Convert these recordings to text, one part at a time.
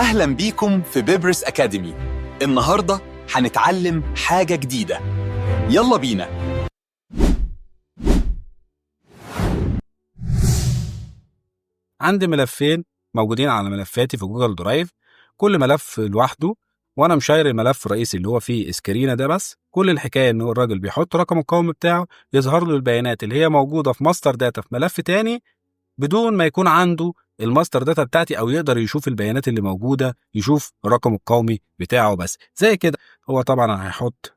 أهلا بيكم في بيبرس أكاديمي. النهاردة هنتعلم حاجة جديدة، يلا بينا. عندي ملفين موجودين على ملفاتي في Google Drive، كل ملف لوحده، وانا مشير الملف الرئيسي اللي هو فيه screen ده بس. كل الحكاية ان هو الراجل بيحط رقم القومي بتاعه، يظهر له البيانات اللي هي موجودة في master data في ملف تاني بدون ما يكون عنده ال master data بتاعتي، او يقدر يشوف البيانات اللي موجودة، يشوف الرقم القومي بتاعه بس. زي كده هو طبعا هيحط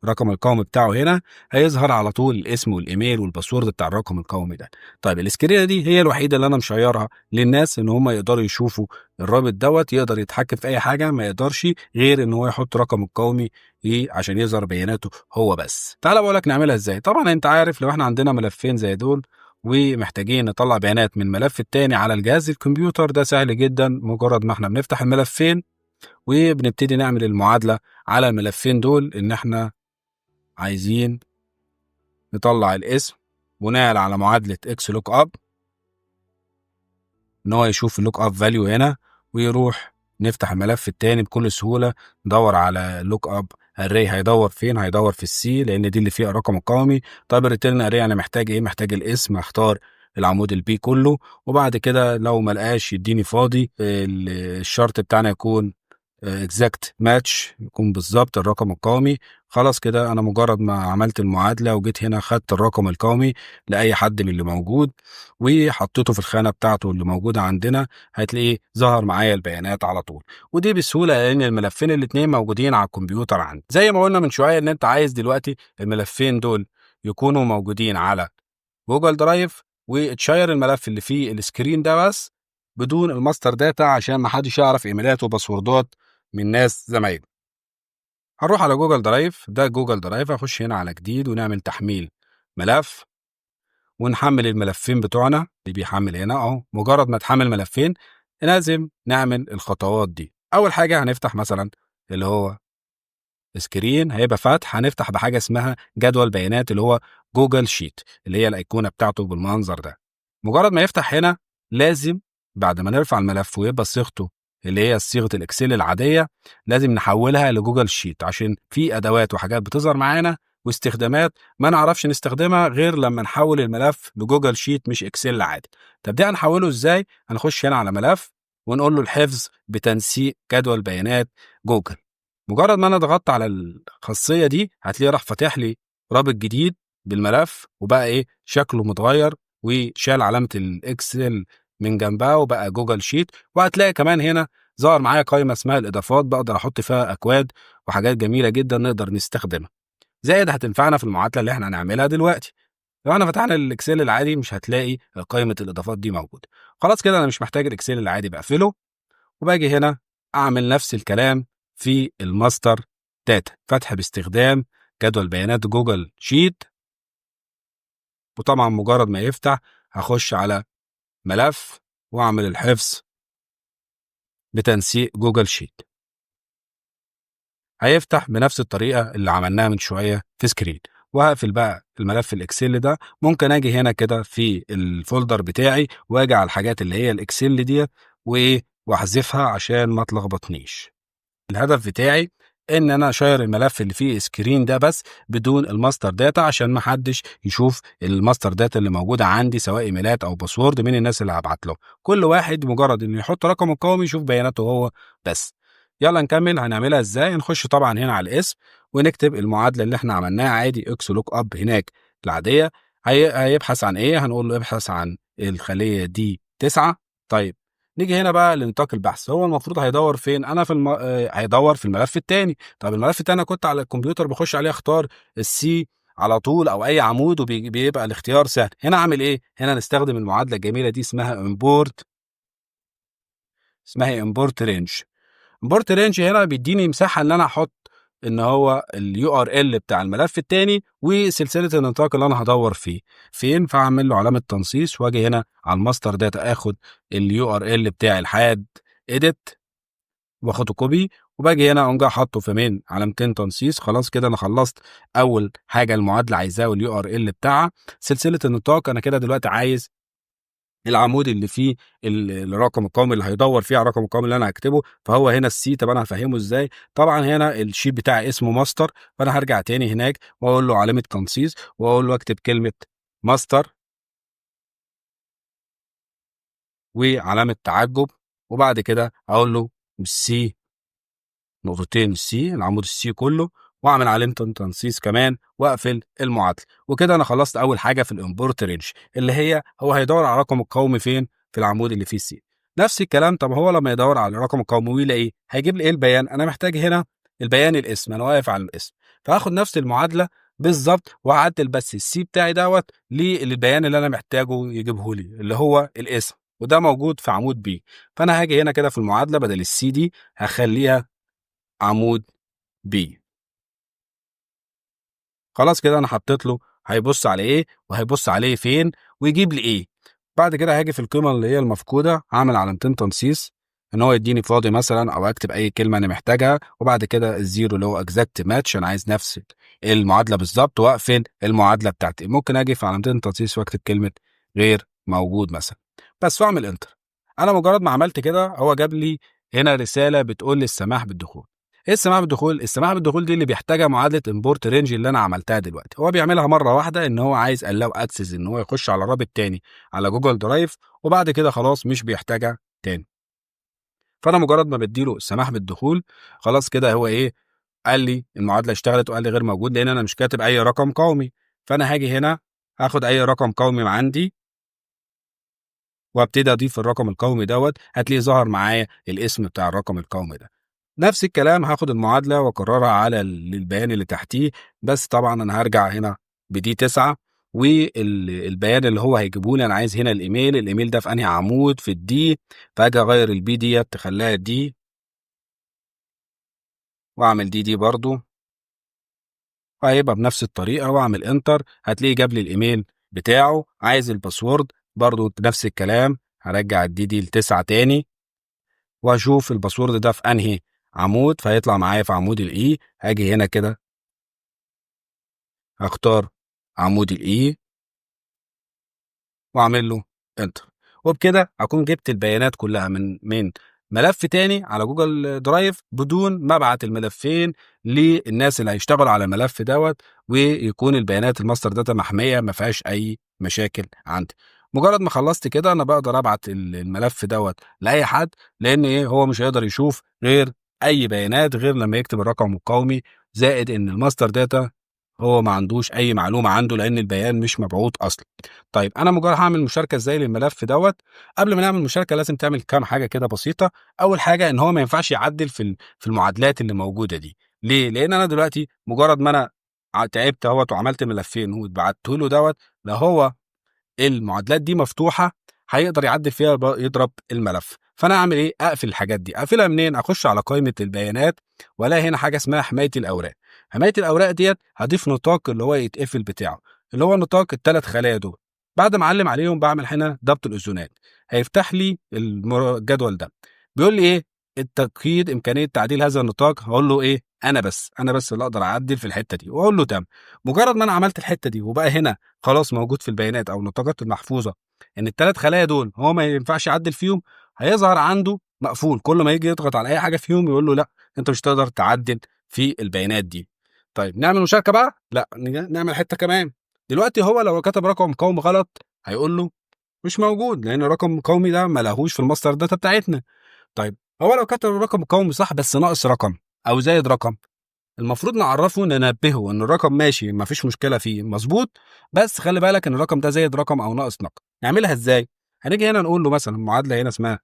رقم القومي بتاعه هنا، هيظهر على طول الاسم والايميل وال password بتاع الرقم القومي ده. طيب ال screen دي هي الوحيدة اللي انا مشيرها للناس ان هم يقدروا يشوفوا الرابط دوت، يقدر يتحكم في اي حاجة، ما يقدرش غير ان هو يحط رقم القومي ايه عشان يظهر بياناته هو بس. تعالى بقول لك نعملها ازاي. طبعا انت عارف لو احنا عندنا ملفين زي دول ومحتاجين نطلع بيانات من الملف التاني على الجهاز الكمبيوتر، ده سهل جدا. مجرد ما احنا بنفتح الملفين وبنبتدي نعمل المعادلة على الملفين دول، ان احنا عايزين نطلع الاسم بناء على معادلة XLOOKUP، ان هو يشوف ال lookup value هنا، ويروح نفتح الملف التاني بكل سهولة، ندور على lookup array. هيدور فين؟ هيدور في ال C لان دي اللي فيها الرقم القومي. طيب ال return array انا محتاج ايه؟ محتاج الاسم، هختار العمود ال B كله، وبعد كده لو ما لقاش يديني فاضي. الشرط بتاعنا يكون exact match، يكون بالظبط الرقم القومي. خلاص كده انا مجرد ما عملت المعادلة وجيت هنا خدت الرقم القومي لاي حد من اللي موجود وحطيته في الخانة بتاعته اللي موجودة عندنا، هتلاقيه ظهر معايا البيانات على طول. ودي بسهولة لان الملفين الاثنين موجودين على الكمبيوتر عندي. زي ما قلنا من شوية ان انت عايز دلوقتي الملفين دول يكونوا موجودين على Google Drive، وتشير الملف اللي فيه ال screen ده بس بدون ال master data عشان ما حدش يعرف ايميلات وباسوردات من ناس زمايله. هنروح على Google Drive، ده Google Drive، هخش هنا على جديد ونعمل تحميل ملف ونحمل الملفين بتوعنا اللي بيحمل هنا اهو. مجرد ما تحمل ملفين لازم نعمل الخطوات دي. اول حاجة هنفتح مثلا اللي هو screen، هيبقى فاتح، هنفتح بحاجة اسمها جدول بيانات اللي هو Google Sheet اللي هي الايقونه بتاعته بالمنظر ده. مجرد ما يفتح هنا لازم بعد ما نرفع الملف ويبقى صيغته اللي هي صيغة ال Excel العادية، لازم نحولها ل Google Sheet عشان في ادوات وحاجات بتظهر معانا واستخدامات ما نعرفش نستخدمها غير لما نحول الملف ل Google Sheet مش Excel عادي. طب ده هنحوله ازاي؟ هنخش هنا على ملف ونقول له الحفظ بتنسيق جدول بيانات جوجل. مجرد ما انا ضغطت على الخاصية دي هتلاقيه راح فاتح لي رابط جديد بالملف، وبقى ايه شكله متغير وشال علامة ال Excel من جنبها وبقى Google Sheet. وهتلاقي كمان هنا ظهر معايا قائمة اسمها الاضافات، بقدر احط فيها اكواد وحاجات جميلة جدا نقدر نستخدمها. زائد هتنفعنا في المعادلة اللي احنا هنعملها دلوقتي. لو احنا فتحنا ال Excel العادي مش هتلاقي قائمة الاضافات دي موجودة. خلاص كده انا مش محتاج ال Excel العادي، بقفله وباجي هنا اعمل نفس الكلام في ال master data، فتح باستخدام جدول بيانات Google Sheet. وطبعا مجرد ما يفتح هخش على ملف واعمل الحفظ بتنسيق Google Sheet. هيفتح بنفس الطريقة اللي عملناها من شوية في screen. وهقفل بقى الملف ال Excel ده. ممكن اجي هنا كده في ال folder بتاعي واجي على الحاجات اللي هي ال Excel دي وايه واحذفها عشان ما تلخبطنيش. الهدف بتاعي ان انا اشير الملف اللي فيه screen ده بس بدون ال master data عشان ما حدش يشوف ال master data اللي موجودة عندي سواء ايميلات او password من الناس اللي هبعت لهم. كل واحد مجرد انه يحط رقم القومي يشوف بياناته هو بس. يلا نكمل. هنعملها ازاي؟ نخش طبعا هنا على الاسم ونكتب المعادلة اللي احنا عملناها عادي XLOOKUP هناك العادية. هيبحث عن ايه؟ هنقول له ابحث عن الخلية D 9. طيب نيجي هنا بقى لنطاق البحث. هو المفروض هيدور فين؟ انا في الم... هيدور في الملف الثاني. طب الملف الثاني انا كنت على الكمبيوتر بخش عليه اختار ال C على طول او اي عمود وبيبقى الاختيار سهل. هنا اعمل ايه؟ هنا نستخدم المعادلة الجميلة دي اسمها import، اسمها import range. import range هنا بيديني مساحة ان انا احط ان هو ال URL بتاع الملف الثاني وسلسلة النطاق اللي انا هدور فيه فين. فاعمل له علامة تنصيص واجي هنا على ال master data اخد ال URL بتاعي لحد edit واخده copy، وباجي هنا اقوم جاي حاطه في مين علامتين تنصيص. خلاص كده انا خلصت اول حاجة المعادلة عايزاه وال URL بتاعها. سلسلة النطاق انا كده دلوقتي عايز العمود اللي فيه الرقم القومي اللي هيدور فيه على الرقم القومي اللي انا هكتبه، فهو هنا ال C. طب انا هفهمه ازاي؟ طبعا هنا ال sheet بتاعي اسمه ماستر، فانا هرجع تاني هناك واقول له علامة تنصيص واقول له اكتب كلمة ماستر وعلامة تعجب، وبعد كده اقول له C نقطتين C، العمود ال C كله، واعمل علامة تنصيص كمان واقفل المعادلة. وكده انا خلصت اول حاجة في ال import range، اللي هي هو هيدور على الرقم القومي فين؟ في العمود اللي فيه C. نفس الكلام، طب هو لما يدور على الرقم القومي ويلاقي ايه؟ هيجيب لي ايه البيان؟ انا محتاج هنا البيان الاسم، انا واقف على الاسم، فهاخد نفس المعادلة بالظبط واعدل بس ال C بتاعي دوت للبيان اللي انا محتاجه يجيبه لي اللي هو الاسم، وده موجود في عمود B. فانا هاجي هنا كده في المعادلة بدل ال C دي هخليها عمود B. خلاص كده انا حطيت له هيبص على ايه وهيبص عليه فين ويجيب لي ايه. بعد كده هاجي في القيمة اللي هي المفقودة هعمل علامتين تنصيص ان هو يديني فاضي مثلا، او اكتب اي كلمة انا محتاجها، وبعد كده ال zero اللي هو exact match، انا عايز نفس المعادلة بالظبط، واقفل المعادلة بتاعتي. ممكن اجي في علامتين تنصيص واكتب كلمة غير موجود مثلا بس، واعمل enter. انا مجرد ما عملت كده هو جاب لي هنا رسالة بتقول لي السماح بالدخول. ايه السماح بالدخول؟ السماح بالدخول دي اللي بيحتاجها معادلة import range اللي انا عملتها دلوقتي. هو بيعملها مرة واحدة ان هو عايز allow access، ان هو يخش على رابط تاني على Google Drive، وبعد كده خلاص مش بيحتاجها تاني. فانا مجرد ما بديله السماح بالدخول خلاص كده هو ايه؟ قال لي المعادلة اشتغلت وقال لي غير موجود، لان انا مش كاتب اي رقم قومي. فانا هاجي هنا هاخد اي رقم قومي عندي وابتدي اضيف الرقم القومي دوت، هتلاقيه ظهر معايا الاسم بتاع الرقم القومي ده. نفس الكلام هاخد المعادلة واكررها على البيان اللي تحتيه، بس طبعا انا هرجع هنا ب D 9، والبيان اللي هو هيجيبه لي انا عايز هنا الايميل، الايميل ده في انهي عمود؟ في ال D، فاجي اغير ال B ديت تخليها D، واعمل D دي برضو، وهيبقى بنفس الطريقة، واعمل enter، هتلاقيه جاب لي الايميل بتاعه. عايز ال password برضو نفس الكلام، هرجع ال D دي ل9 تاني، واشوف ال password ده في انهي عمود، فهيطلع معايا في عمود ال E. هاجي هنا كده هختار عمود ال E واعمل له enter، وبكده اكون جبت البيانات كلها من ملف تاني على Google Drive بدون ما ابعت الملفين للناس اللي هيشتغلوا على الملف دوت، ويكون البيانات ال master data محمية ما فيهاش اي مشاكل عندي. مجرد ما خلصت كده انا بقدر ابعت الملف دوت لاي حد، لان ايه؟ هو مش هيقدر يشوف غير اي بيانات غير لما يكتب الرقم القومي، زائد ان ال master data هو ما عندوش اي معلومة عنده لان البيان مش مبعوث اصلا. طيب انا مجرد هعمل مشاركة ازاي للملف دوت؟ قبل ما نعمل مشاركة لازم تعمل كام حاجة كده بسيطة. اول حاجة ان هو ما ينفعش يعدل في المعادلات اللي موجودة دي. ليه؟ لان انا دلوقتي مجرد ما انا تعبت اهوت وعملت ملفين واتبعته له دوت، لو هو المعادلات دي مفتوحة هيقدر يعدل فيها يضرب الملف. فانا اعمل ايه؟ اقفل الحاجات دي. اقفلها منين؟ اخش على قائمة البيانات والاقي هنا حاجة اسمها حماية الاوراق. حماية الاوراق ديت هضيف نطاق اللي هو يتقفل بتاعه، اللي هو نطاق الثلاث خلايا دول. بعد ما اعلم عليهم بعمل هنا ضبط الاذونات، هيفتح لي الجدول ده بيقول لي ايه؟ التقييد امكانية تعديل هذا النطاق. هقول له ايه؟ انا بس اللي اقدر اعدل في الحتة دي، واقول له تمام. مجرد ما انا عملت الحتة دي وبقى هنا خلاص موجود في البيانات او النطاقات المحفوظة ان الثلاث خلايا دول هو ما ينفعش يعدل فيهم، هيظهر عنده مقفول. كل ما يجي يضغط على اي حاجة فيهم يقول له لا انت مش تقدر تعدل في البيانات دي. طيب نعمل مشاركة بقى؟ لا، نعمل حتة كمان. دلوقتي هو لو كتب رقم قومي غلط هيقول له مش موجود، لان الرقم القومي ده ما لهوش في ال master data بتاعتنا. طيب هو لو كتب الرقم القومي صح بس ناقص رقم او زايد رقم، المفروض نعرفه ننبهه ان الرقم ماشي ما فيش مشكلة فيه مظبوط، بس خلي بالك ان الرقم ده زايد رقم او ناقص رقم. نعملها ازاي؟ هنيجي هنا نقول له مثلا المعادلة هنا اسمها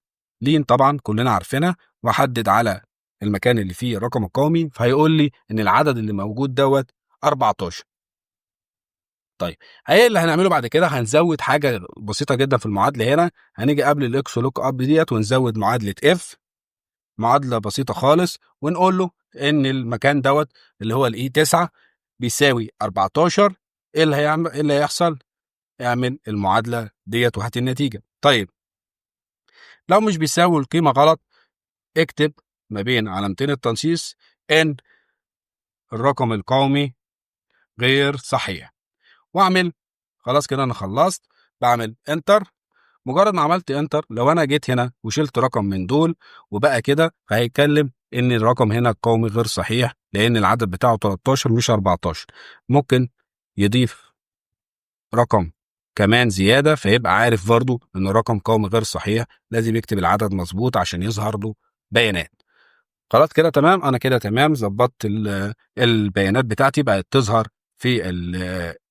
len، طبعا كلنا عارفينها، واحدد على المكان اللي فيه الرقم القومي، فهيقول لي ان العدد اللي موجود دوت 14. طيب ايه اللي هنعمله بعد كده؟ هنزود حاجة بسيطة جدا في المعادلة هنا. هنيجي قبل ال XLOOKUP ديت ونزود معادلة if، معادلة بسيطة خالص، ونقول له ان المكان دوت اللي هو ال E 9 بيساوي 14. ايه اللي هيعمل؟ ايه اللي هيحصل؟ اعمل المعادلة ديت وهات النتيجة. طيب لو مش بيساوي القيمة غلط، اكتب ما بين علامتين التنصيص ان الرقم القومي غير صحيح، واعمل خلاص كده انا خلصت. بعمل enter. مجرد ما عملت enter، لو انا جيت هنا وشلت رقم من دول وبقى كده، فهيتكلم ان الرقم هنا القومي غير صحيح لان العدد بتاعه 13 مش 14. ممكن يضيف رقم كمان زياده، فيبقى عارف برضو ان الرقم قومي غير صحيح، لازم يكتب العدد مظبوط عشان يظهر له بيانات. خلاص كده تمام، انا كده تمام ظبطت البيانات بتاعتي، بقت تظهر في ال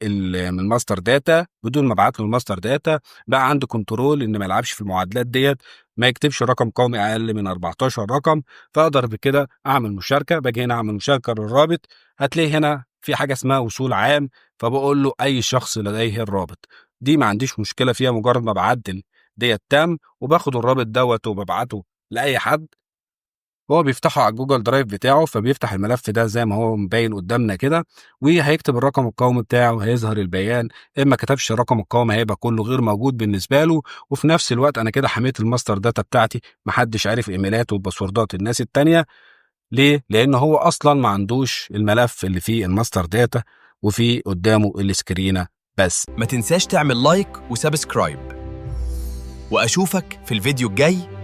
ال من ال master data بدون ما ابعت له ال master data. بقى عنده control ان ما يلعبش في المعادلات ديت، ما يكتبش رقم قومي اقل من 14 رقم. فاقدر بكده اعمل مشاركه. باجي هنا اعمل مشاركة للرابط، هتلاقي هنا في حاجة اسمها وصول عام، فبقول له اي شخص لديه الرابط. دي ما عنديش مشكلة فيها، مجرد ما بعدل ديت تام، وباخد الرابط دوت وببعته لاي حد، هو بيفتحه على Google Drive بتاعه، فبيفتح الملف ده زي ما هو مبين قدامنا كده، وهيكتب الرقم القومي بتاعه هيظهر البيان. اما كتبش الرقم القومي هيبقى كله غير موجود بالنسبة له. وفي نفس الوقت انا كده حميت ال master data بتاعتي، محدش عارف ايميلات وباسوردات الناس التانية. ليه؟ لان هو اصلا ما عندوش الملف اللي فيه ال master data وفي قدامه السكرينه بس. ما تنساش تعمل like و subscribe، وأشوفك في الفيديو الجاي.